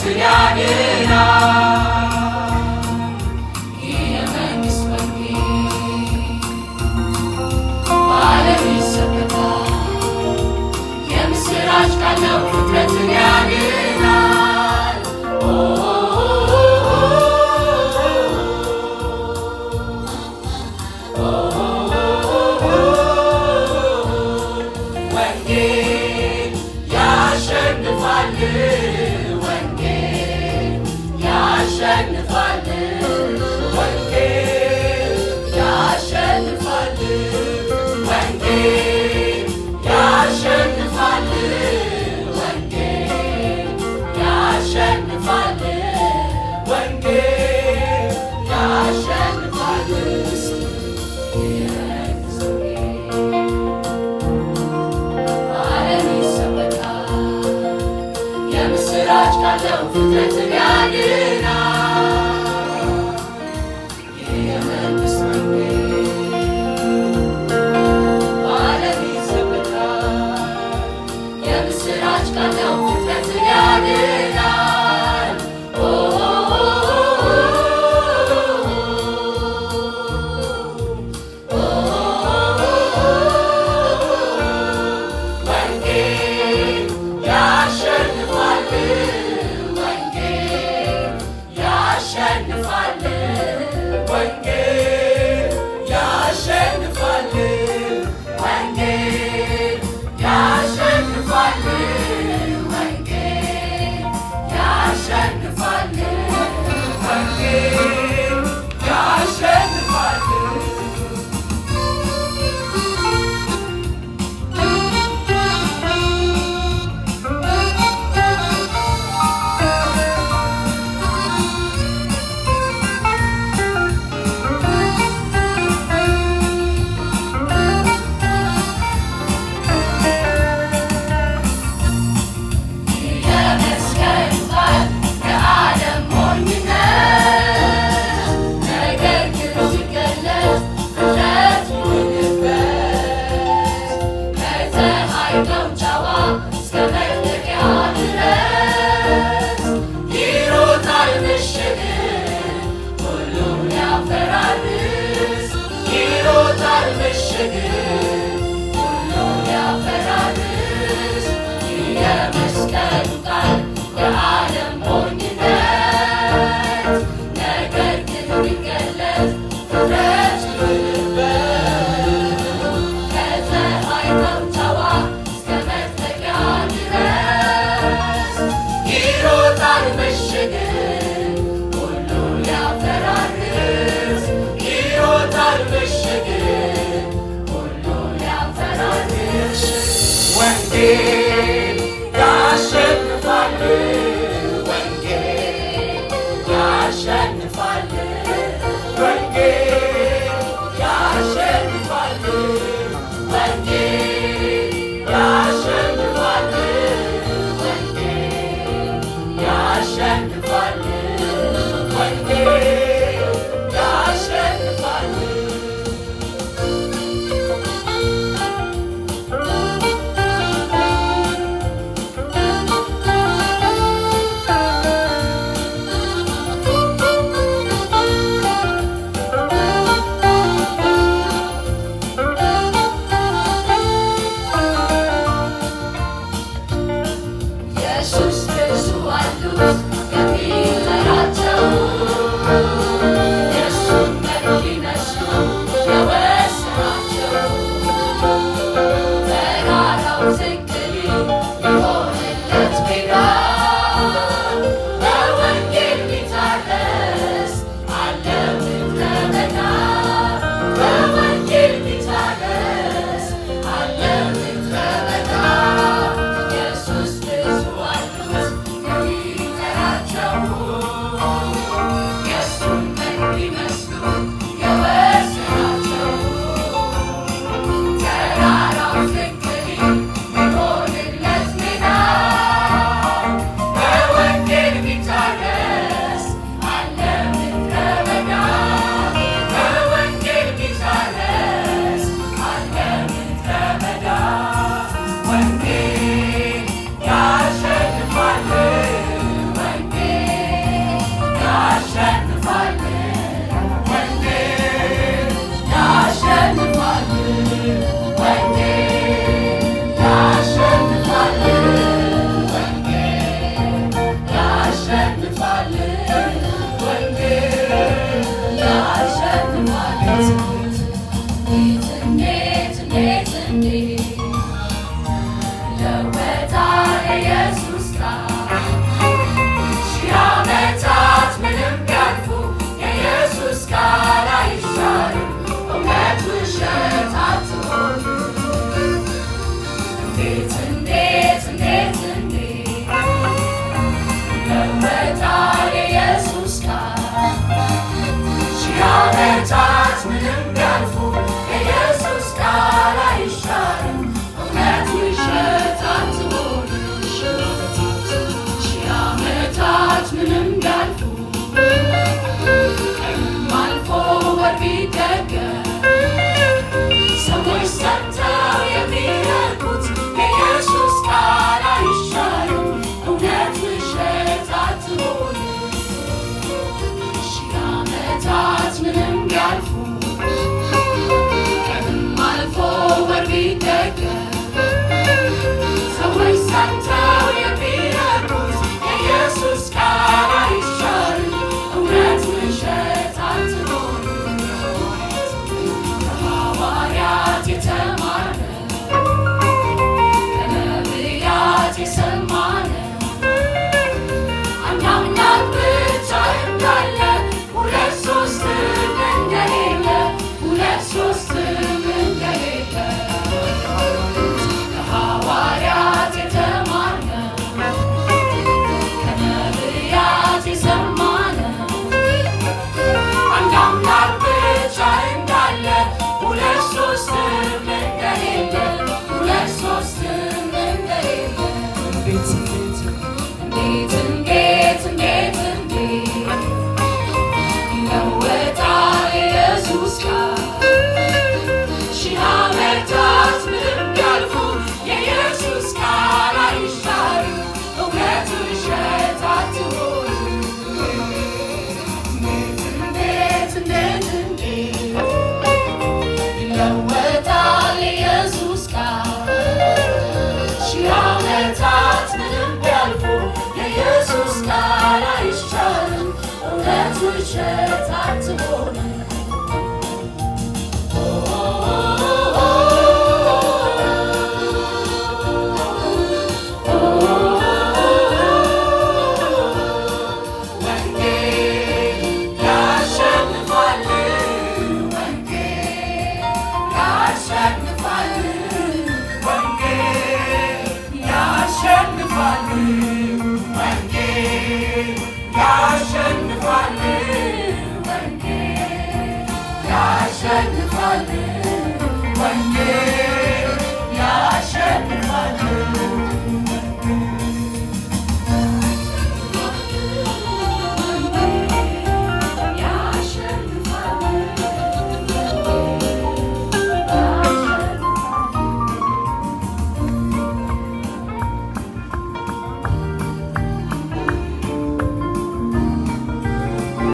ፍጥረትን ያድናል። ይህ የመንግሥት ወንጌል በዓለም ይሰበካል። የምስራች ቃል ነው ፍጥረትን ያድናል። ወንጌል ያሸንፋል፣ ወንጌል ያሸንፋል፣ ወንጌል ያሸንፋል፣ ወንጌል ያሸንፋል፣ ወንጌል ያሸንፋል፣ ወንጌል ያሸንፋል። በዓለም ይሰበካል። የምስራች ቃል ነው ፍጥረትን ያድናል። ይህ የመንግሥት ወንጌል በዓለም ይሰበካል። የምስራች ቃል ነው ፍጥረትን ያድናል። ወንጌል ያሸንፋል፣ ወንጌል ያሸንፋል፣ ወንጌል ያሸንፋል፣ ወንጌል ያሸንፋል፣ ወንጌል ያሸንፋል፣ ወንጌል ያሸንፋል። የመስቀሉ ቃል የዓለም ሞኝነት፣ ነገር ግን ሲገለጽ ፍጥረት ይሆንበት። ከፀሐይ መውጫዋ እስከ መጥለቂያ ድረስ ይሮጣል ምሽግ ሁሉን ያፈራርስ፣ ይሮጣል ምሽግ ሁሉን ያፈራርስ። የመስቀሉ ቃል የዓለም ሞኝነት፣ ነገር ግን ቢገለጽ ፍጥረት ይሆንበት። ከፀሐይ መውጫዋ እስከ መጥለቂያ ድረስ ይሮጣል ምሽግ ሁሉን ሊያፈራርስ፣ ይሮጣል ምሽግ ሁሉን ሊያፈራርስ። ወንጌል ያሸንፋል፣ ወንጌል ያሸንፋል፣ ወንጌል ያሸንፋል፣ ወንጌል ያሸንፋል፣ ወንጌል ያሸንፋል፣ ወንጌል ያሸንፋል። የኢየሱስ ቃል። ሺህ ዓመታት ምንም ቢያልፉ የኢየሱስ ቃል አይሻርም። እውነት ውሸት አትሆንም። እንዴት እንዴት እንዴት ይለወጣል የኢየሱስ ቃል? ሺህ ዓመታት ምንም ቢያልፉ የኢየሱስ ቃል አይሻርም። እውነት ውሸት አትሆንም። ወንጌል ያሸንፋል፣ ወንጌል ያሸንፋል፣ ወንጌል ያሸንፋል፣ ወንጌል ያሸንፋል፣ ወንጌል ያሸንፋል።